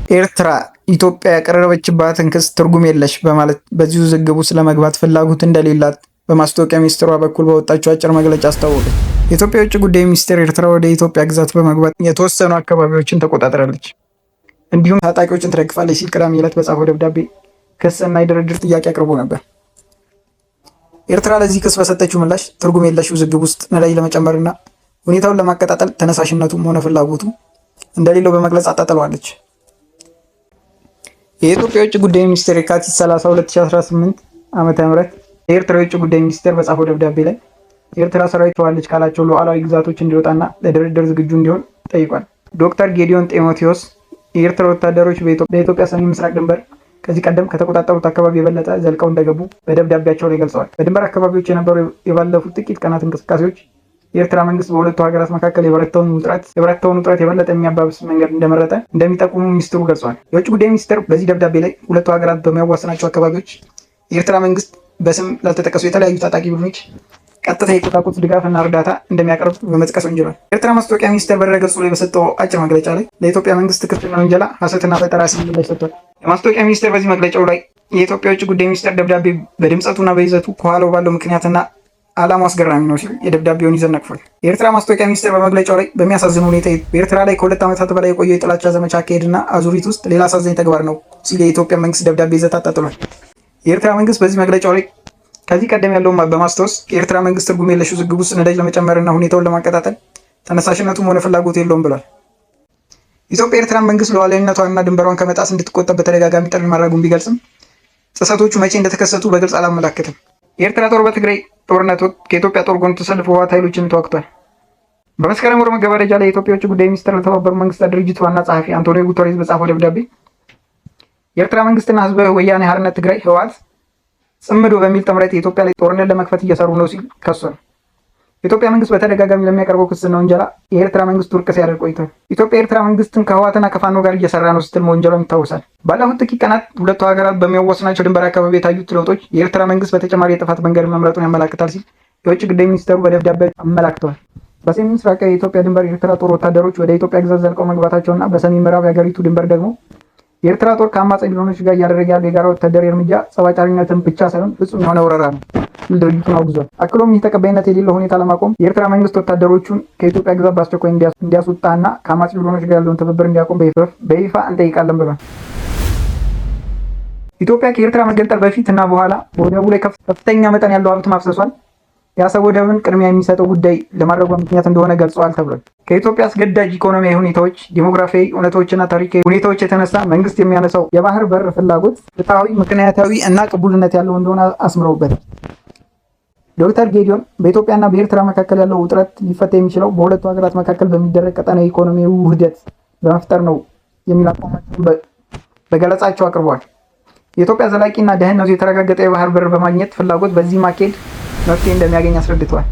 ኤርትራ ኢትዮጵያ ያቀረበችባትን ክስ ትርጉም የለሽ በማለት በዚህ ውዝግብ ውስጥ ለመግባት ፍላጎት እንደሌላት በማስታወቂያ ሚኒስትሯ በኩል በወጣችው አጭር መግለጫ አስታወቀች። የኢትዮጵያ የውጭ ጉዳይ ሚኒስቴር ኤርትራ ወደ ኢትዮጵያ ግዛት በመግባት የተወሰኑ አካባቢዎችን ተቆጣጥራለች፣ እንዲሁም ታጣቂዎችን ትደግፋለች ሲል ቅዳሜ ዕለት በጻፈው ደብዳቤ ክስና የድርድር ጥያቄ አቅርቦ ነበር። ኤርትራ ለዚህ ክስ በሰጠችው ምላሽ ትርጉም የለሽ ውዝግብ ውስጥ ነዳጅ ለመጨመርና ሁኔታውን ለማቀጣጠል ተነሳሽነቱም ሆነ ፍላጎቱ እንደሌለው በመግለጽ አጣጥለዋለች። የኢትዮጵያ የውጭ ጉዳይ ሚኒስቴር የካቲት 30 2018 ዓ.ም የኤርትራ የውጭ ጉዳይ ሚኒስቴር በጻፈው ደብዳቤ ላይ የኤርትራ ሰራዊት ተዋለች ካላቸው ሉዓላዊ ግዛቶች እንዲወጣና ለድርድር ዝግጁ እንዲሆን ጠይቋል። ዶክተር ጌዲዮን ጢሞቴዎስ የኤርትራ ወታደሮች በኢትዮጵያ ሰሜን ምስራቅ ድንበር ከዚህ ቀደም ከተቆጣጠሩት አካባቢ የበለጠ ዘልቀው እንደገቡ በደብዳቤያቸው ላይ ገልጸዋል። በድንበር አካባቢዎች የነበሩ የባለፉት ጥቂት ቀናት እንቅስቃሴዎች የኤርትራ መንግስት በሁለቱ ሀገራት መካከል የበረታውን ውጥረት የበለጠ የሚያባብስ መንገድ እንደመረጠ እንደሚጠቁሙ ሚኒስትሩ ገልጸዋል። የውጭ ጉዳይ ሚኒስትር በዚህ ደብዳቤ ላይ ሁለቱ ሀገራት በሚያዋስናቸው አካባቢዎች የኤርትራ መንግስት በስም ላልተጠቀሱ የተለያዩ ታጣቂ ቡድኖች ቀጥታ የቁሳቁስ ድጋፍና እርዳታ እንደሚያቀርብ በመጥቀስ ወንጅሏል። የኤርትራ ማስታወቂያ ሚኒስቴር በድረገጹ ላይ በሰጠው አጭር መግለጫ ላይ ለኢትዮጵያ መንግስት ክስና ውንጀላ ሀሰትና ፈጠራ ሲል ምላሽ ሰጥቷል። የማስታወቂያ ሚኒስቴር በዚህ መግለጫው ላይ የኢትዮጵያ የውጭ ጉዳይ ሚኒስቴር ደብዳቤ በድምፀቱና በይዘቱ ከኋላው ባለው ምክንያትና ዓላማው አስገራሚ ነው ሲል የደብዳቤውን ይዘት ነቅፏል። የኤርትራ ማስታወቂያ ሚኒስቴር በመግለጫው ላይ በሚያሳዝን ሁኔታ በኤርትራ ላይ ከ2 ዓመታት በላይ የቆየው የጥላቻ ዘመቻ አካሄድና አዙሪት ውስጥ ሌላ አሳዛኝ ተግባር ነው ሲል የኢትዮጵያ መንግስት ደብዳቤ ይዘት አጣጥሏል። የኤርትራ መንግስት በዚህ መግለጫው ላይ ከዚህ ቀደም ያለውን በማስታወስ የኤርትራ መንግስት ትርጉም የለሽ ውዝግብ ውስጥ ነዳጅ ለመጨመርና ሁኔታውን ለማቀጣጠል ተነሳሽነቱም ሆነ ፍላጎቱ የለውም ብሏል። ኢትዮጵያ የኤርትራን መንግስት ሉዓላዊነቷንና ድንበሯን ከመጣስ እንድትቆጠብ በተደጋጋሚ ጥሪ ማድረጉን ቢገልጽም ጥሰቶቹ መቼ እንደተከሰቱ በግልጽ አላመላከትም። የኤርትራ ጦር በትግራይ ጦርነት ወቅት ከኢትዮጵያ ጦር ጎን ተሰልፎ ህወሓት ኃይሎችን ተዋግቷል። በመስከረም ወር መገባደጃ ላይ የኢትዮጵያ የውጭ ጉዳይ ሚኒስትር ለተባበሩት መንግስታት ድርጅት ዋና ጸሐፊ አንቶኒዮ ጉተሬዝ በጻፈው ደብዳቤ የኤርትራ መንግስትና ህዝበ ወያኔ ሓርነት ትግራይ ህወሓት ጽምዶ በሚል ጥምረት የኢትዮጵያ ላይ ጦርነት ለመክፈት እየሰሩ ነው ሲል ከሷል። የኢትዮጵያ መንግስት በተደጋጋሚ ለሚያቀርበው ክስና ውንጀላ የኤርትራ መንግስት ውድቅ ሲያደርግ ቆይቷል። ኢትዮጵያ የኤርትራ መንግስትን ከህወሓትና ከፋኖ ጋር እየሰራ ነው ስትል መወንጀሏም ይታወሳል። ባለፉት ጥቂት ቀናት ሁለቱ ሀገራት በሚያዋስናቸው ድንበር አካባቢ የታዩት ለውጦች የኤርትራ መንግስት በተጨማሪ የጥፋት መንገድ መምረጡን ያመላክታል ሲል የውጭ ጉዳይ ሚኒስተሩ በደብዳቤ አመላክተዋል። በሰሜን ምስራቅ የኢትዮጵያ ድንበር የኤርትራ ጦር ወታደሮች ወደ ኢትዮጵያ ግዛት ዘልቀው መግባታቸውና በሰሜን ምዕራብ የሀገሪቱ ድንበር ደግሞ የኤርትራ ጦር ከአማጺ ቡድኖች ጋር እያደረገ ያለው የጋራ ወታደራዊ እርምጃ ጸብ አጫሪነትን ብቻ ሳይሆን ፍጹም የሆነ ወረራ ነው ሲል ድርጅቱን አውግዟል። አክሎም ይህ ተቀባይነት የሌለው ሁኔታ ለማቆም የኤርትራ መንግስት ወታደሮቹን ከኢትዮጵያ ግዛት በአስቸኳይ እንዲያስወጣና ከአማጺ ቡድኖች ጋር ያለውን ትብብር እንዲያቆም በይፋ እንጠይቃለን ብሏል። ኢትዮጵያ ከኤርትራ መገንጠል በፊት እና በኋላ በወደቡ ላይ ከፍተኛ መጠን ያለው ሀብት ማፍሰሷን የአሰብ ወደብን ቅድሚያ የሚሰጠው ጉዳይ ለማድረጓ ምክንያት እንደሆነ ገልጸዋል ተብሏል። ከኢትዮጵያ አስገዳጅ ኢኮኖሚያዊ ሁኔታዎች፣ ዲሞግራፊያዊ እውነታዎችና ታሪካዊ ሁኔታዎች የተነሳ መንግስት የሚያነሳው የባህር በር ፍላጎት ፍትሐዊ፣ ምክንያታዊ እና ቅቡልነት ያለው እንደሆነ አስምረውበታል። ዶክተር ጌዲዮን በኢትዮጵያና በኤርትራ መካከል ያለው ውጥረት ሊፈታ የሚችለው በሁለቱ ሀገራት መካከል በሚደረግ ቀጠናዊ ኢኮኖሚያዊ ውህደት በመፍጠር ነው የሚል አቋማቸውን በገለጻቸው አቅርበዋል። የኢትዮጵያ ዘላቂና ደህንነቱ የተረጋገጠ የባህር በር በማግኘት ፍላጎት በዚህ ማካሄድ መፍትሄ እንደሚያገኝ አስረድተዋል።